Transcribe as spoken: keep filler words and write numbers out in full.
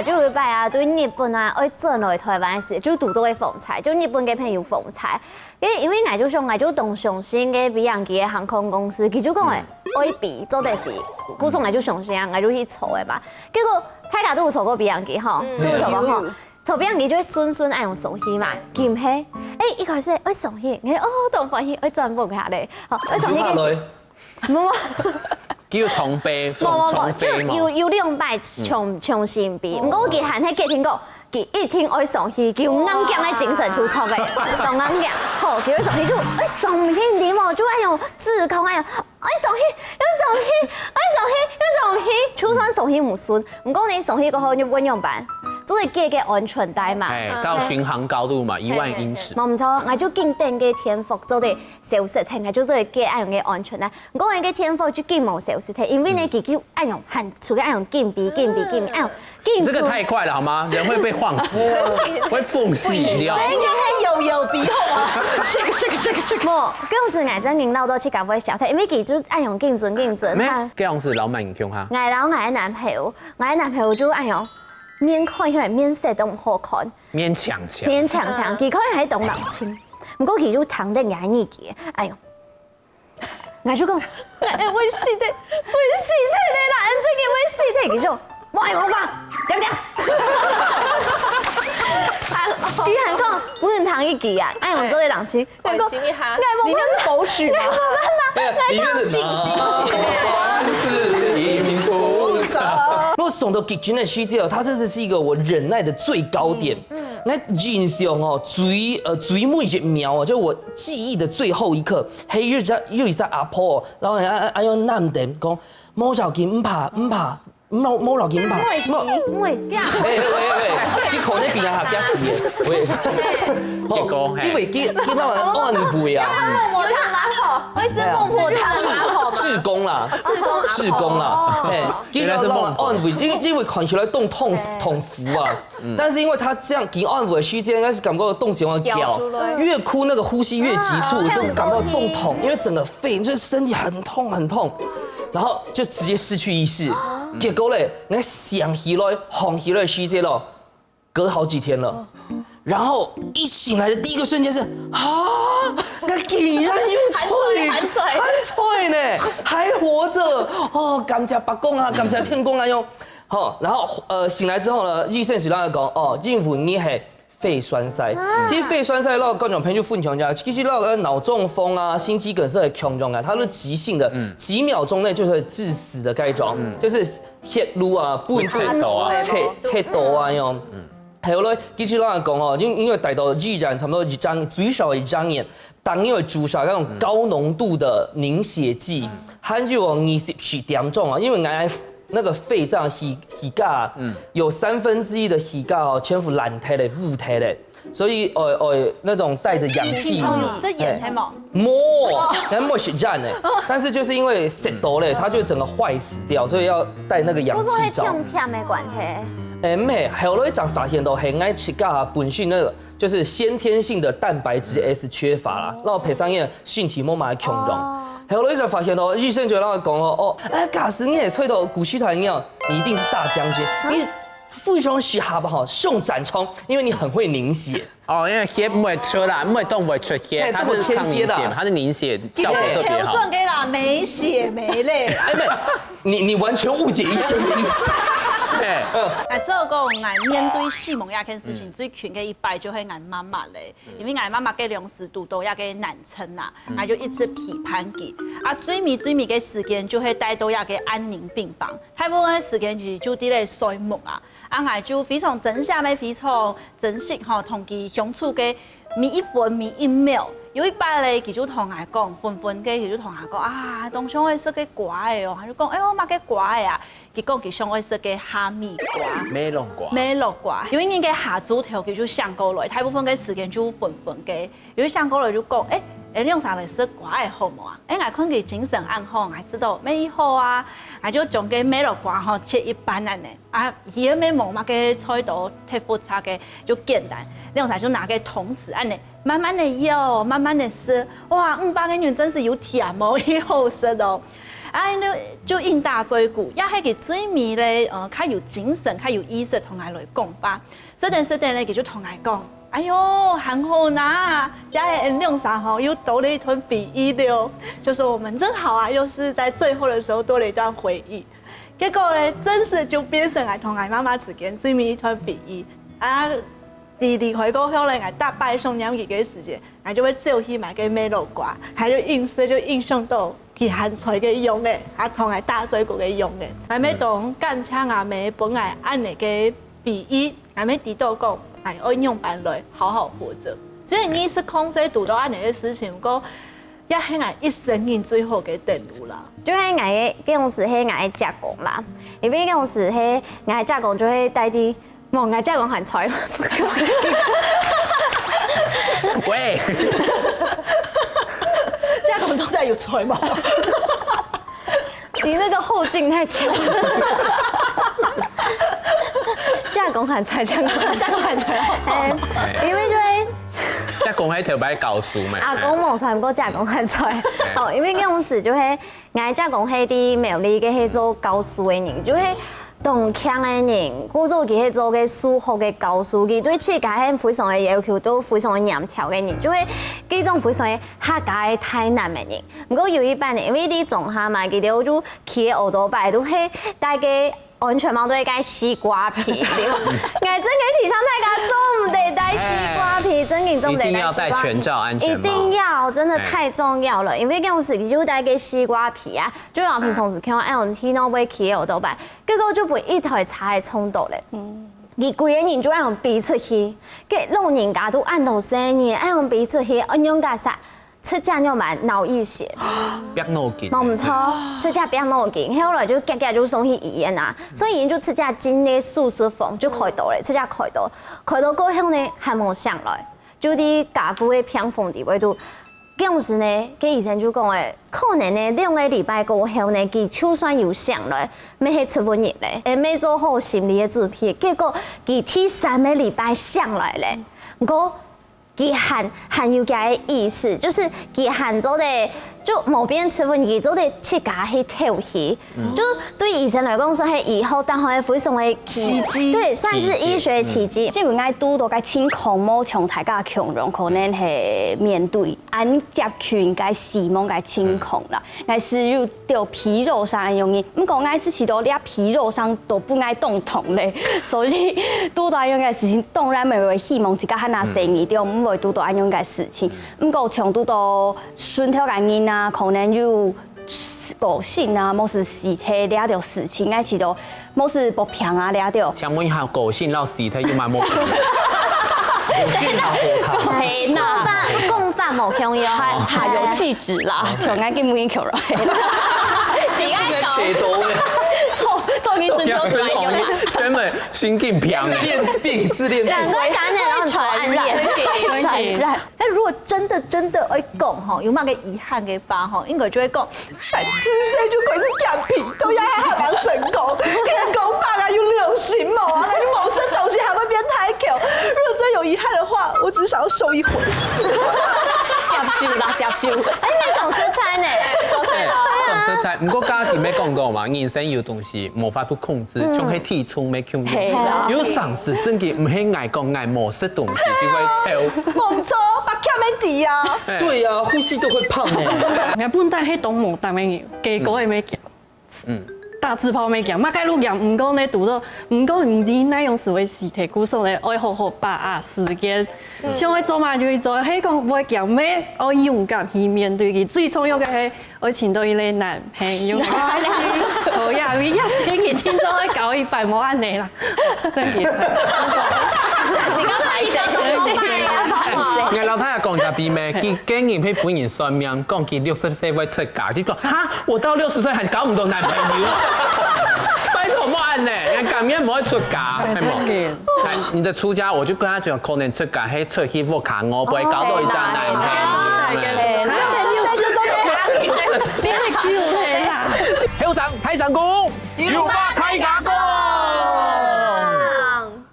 就有一擺啊，對日本啊，愛轉來台灣時，就堵到个風颱，就日本个朋友風颱。因為，因為𠊎就想，𠊎就當相信个飛行機个航空公司，佢就講欸，愛飛，做得飛，故所𠊎就相信啊，𠊎就去坐个嘛。結果大家都有坐過飛行機吼，都有坐過吼。坐飛行機就會順順恁樣上去嘛，佢毋係，欸，一開始愛上去，你哦，當歡喜，愛轉屋下咧，吼，愛上去个時，無，無，佢有重飛，重，無，無，無，重飛嘛。就有，有兩擺重，重新飛，毋過佢還係決定講，佢一定愛上去，佢有硬頸个精神就著个，當硬頸，吼，佢愛上去就愛上去，你無，就愛用志空，愛用 愛上去，愛上去，愛上去，愛上去，就算上去毋順，毋過呢，上去過後又會仰般？做得繫个安全帶嘛。哎，到巡航高度嘛，一萬英尺。無毋著，𠊎就緊等个天福做得消失忒，𠊎就做得繫恁樣个安全帶。毋過𠊎个天福就緊無消失忒，因為呢，佢就恁樣，還出去恁樣緊飛，緊飛，緊飛，恁樣緊出。你這個太快了好嗎？人會被晃死，會縫隙，你知道嗎？這個很有有鼻好嗎？Shake shake shake shake。無，當時𠊎正經鬧到自家會笑忒，因為佢就恁樣緊準緊準，沒，哈。這樣是老闆你凶哈？𠊎摎𠊎个男朋友，𠊎个男朋友就恁樣，面看起來面色都毋好看，勉強強。勉強強，佢看起來當冷清，毋過佢就聽得𠊎个意見，哎喲， 𠊎就講，𠊎會死忒，會死忒个啦，恁真个會死忒。佢就，莫愛講話，恬恬。佢還講，毋能聽佢个啊，愛用做得冷靜。𠊎講，安心一下。𠊎無辦法，你那是狗血嗎？𠊎無辦法，對，你那是，𠊎要清醒。觀世音菩薩。如果送到極盡个時節哦，它真的是一個我忍耐的最高點。嗯，嗯。𠊎印象哦，最，呃，最尾一秒哦，就我記憶的最後一刻， 係有一隻，有一隻阿婆，然後哎哎哎喲，喊等講，無要緊，毋怕，毋怕，無無要緊，毋怕，無，無事。哎哎哎哎，你可能比人還加死耶，喂，結果，嘿。因為佢佢那安慰啊，孟婆湯蠻好，會是孟婆湯蠻好吧？志工啦，志工，志工啦，哎，原來是孟婆。佢那安慰，因為因為看起來當痛痛苦啊。 但是因為他這樣緊安慰个時間，應該是感覺當時个腳，越哭那個呼吸越急促，啊，所以感覺當痛，因為整個肺就是身體很痛很痛，然後就直接失去意識。結果咧，𠊎醒起來、䟘起來个時間咯，隔好幾天了。然後一醒來的第一個瞬間是，啊，𠊎竟然有嘴，還在，還在呢，還活著。哦，感謝伯公啊，感謝天公啊喲。 好，然後呃醒來之後呢，醫生就同佢講，哦，因為你係肺栓塞，其實肺栓塞咯，觀眾朋友分享一下，其實那個腦中風啊、心肌梗塞的共樣啊，它是急性的，幾秒鐘內就會致死的該種，就是血路啊，不會切到啊，切切到啊喲。還有呢，其實老實講哦，因因為戴到醫院差不多一張，最少一張眼，當然會注射那種高濃度的凝血劑，還有二十四點鐘啊，因為𠊎 那個肺臟氣氣壓，嗯，有三分之一的氣壓哦，全部爛忒了、烏忒了，所以呃呃那種帶著氧氣，所以你是食煙係無？無，那沒食煙呢，但是就是因為食到了，它就整個壞死掉，所以要帶那個氧氣罩。不是會忒甜的關係？哎，毋係，後來正發現到係𠊎自家本身那個就是先天性的蛋白質S缺乏啦，然後配上个身體無麼个強壯。後來就發現到醫生就同𠊎講哦，哦，哎，假使你會吹到古希台樣，你一定是大將軍，你非常適合哈上戰場，因為你很會凝血。哦，因為血毋會出啦，毋會動，毋會出血，哎，它是抗凝血嘛，它是凝血效果特別好。調轉个啦，沒血沒淚。哎，不，你你完全誤解醫生的意思。對，哎，只有講，哎，面對死亡這件事情，最近个一擺就係𠊎媽媽咧。 因為𠊎媽媽該量時堵到這個難產啊，𠊎就一直陪伴佢。啊，最尾最尾个時間就係帶到這個安寧病房，大部分个時間其實就在該睡目啊。啊，𠊎就非常珍惜，也非常珍惜吼，同佢相處个每一分每一秒。有一擺咧，佢就同𠊎講，昏昏个，佢就同𠊎講啊，當想愛食个瓜仔哦，佢就講，哎喲，麼个瓜仔啊？ 佢講佢想愛食个哈密瓜。美濃瓜。美濃瓜，有一日个下晝頭，佢就醒過來，大部分个時間就昏昏个。有一醒過來就講，欸，欸，兩儕來食瓜仔好無啊？欸，𠊎看佢精神恁好，𠊎知道乜好啊，𠊎就將該美濃瓜吼切一半恁呢。啊，佢乜無麼个菜刀，忒複雜个，就簡單。兩儕就拿个湯匙恁呢，慢慢个咬，慢慢个食。哇，五百个銀真是有甜哦，又好食哦。哎，就應打嘴鼓，也係佢最尾咧，呃，較有精神、較有意識同𠊎來講吧。這等這等咧，佢就同𠊎講：「哎喲，還好啦，這下𠊎兩儕吼又多了一段回憶了。」就說我們正好啊，又是在最後的時候多了一段回憶。結果咧，真實就變成𠊎同𠊎媽媽之間最尾一段回憶。啊，佢離開過後咧，𠊎逐擺想念佢个時節， 𠊎就會走去買个麥樂瓜，𠊎就硬食，就印象到佢還在个樣仔，啊，同𠊎打嘴鼓个樣仔。𠊎乜當感謝吾姆分𠊎恁仔个回憶，𠊎乜知道講，𠊎愛仰般來好好活著。所以你係講係堵到恁仔个事情，毋過也係𠊎一生人最好个等路啦。就係𠊎个，該種時係𠊎个姐公啦，因為該種時係𠊎个姐公就係帶去 無，𠊎姐公還在。喂，姐公到底有在無？你那個後勁太強。姐公還在，姐公還在。姐公還在。哎，因為就係，姐公還頭擺教書嘛。阿公無在，毋過姐公還在。哦，因為該種時就係 𠊎姐公係在苗栗个係做教書个人，就係當慶个人，故所佢係做个數學个教書，佢對自家係非常个要求，都非常个嚴條个人，就係該種非常个客家个台南个人。毋過有一擺呢，因為在莊下嘛，佢兜就騎个奧多拜，都係戴个安全帽，都係戴西瓜皮，對無？𠊎真个提倡大家做毋得戴西瓜皮，真个做毋得戴西瓜皮。一定要戴全罩安全帽。一定要，真的太重要了，因為該種時期就戴个西瓜皮啊， 就像平常時看到恁樣，天天會騎个奧多拜，結果就分一台車仔撞到咧。佢規个人就恁樣飛出去，該老人家都恁大歲人，恁樣飛出去，恁樣个煞，自家仰般腦溢血。爆腦筋。無毋著，自家爆腦筋，後來就遽遽就送去醫院啊，所以醫院就自家進个手術房就開刀咧，自家開刀，開刀過後呢，還無醒來，就在加護个病房底背肚 該種時呢，該醫生就講誒，可能呢兩個禮拜過後呢，佢就算有醒來，乜係植物人咧，誒，乜做好心理个準備。結果佢第三個禮拜醒來咧，毋過佢還還有佢个意識，就係佢還做得就無變植物人，佢做得自家去敨氣。 就對醫生來講，算係醫好，但係非常个奇蹟。對，算是醫學奇蹟。就應該堵到个情況，無像大家共樣，可能係面對恁接近个死亡个情況啦。𠊎係有得皮肉傷恁樣个，毋過𠊎係試著這皮肉傷都分𠊎當痛咧，所以堵到恁樣个事情，當然乜會希望自家還較細義，就毋會堵到恁樣个事情。毋過像堵到身頭个人啊，可能有 過身啊，無就死忒這兜事情，𠊎試著，無就發病啊這兜。請問一下，過身摎死忒有麼个無？過身摎無同。係啦。講法，講法無共樣。還還有氣質啦，像𠊎根本就來。你應該切刀个。做做醫生做出來用啊。專門神經病。自戀病，自戀病。難怪感染，然後你傳染。傳染。 但如果真的真的愛講吼，有麼个遺憾个話吼，應該就會講，哎，自細就開始減肥，到這下還吂成功，健康法啊又流行無啊，那就無食東西還會變太強。如果真有遺憾的話，我只想要瘦一回。接受啦，接受。哎，你講實在呢？哎，講實在。毋過剛剛佢乜講過嘛，人生有東西無法度控制，像係體重乜共樣。係啦。有常時真个毋係𠊎講𠊎無食東西就會瘦。 無錯，白忒个知啊。對啊，呼吸都會胖欸。𠊎本來係當無膽个人，結果會驚。嗯。打嘴炮會驚，麼个都驚，毋過呢，堵到，毋過毋知哪樣時會死忒，故所呢，愛好好把握時間。想愛做麼就去做，係講毋會驚，乜愛勇敢去面對佢。最重要个係 愛尋到一個男朋友。好呀，你也是一定都愛搞一擺，無恁樣啦。真的。你剛才一下都說拜啊，拜啊。𠊎摎大家講一下秘密，佢今日去分人算命，講佢六十歲會出家，佢講哈，我到六十歲還搞毋到男朋友，拜託莫恁樣，人家甘願毋會出家，係無？真的。哎，你的出家，我就跟他講，可能出家，係出去屋下，我毋會交到一隻男朋友。哦，拜拜。 後生大聲公，有話大家講。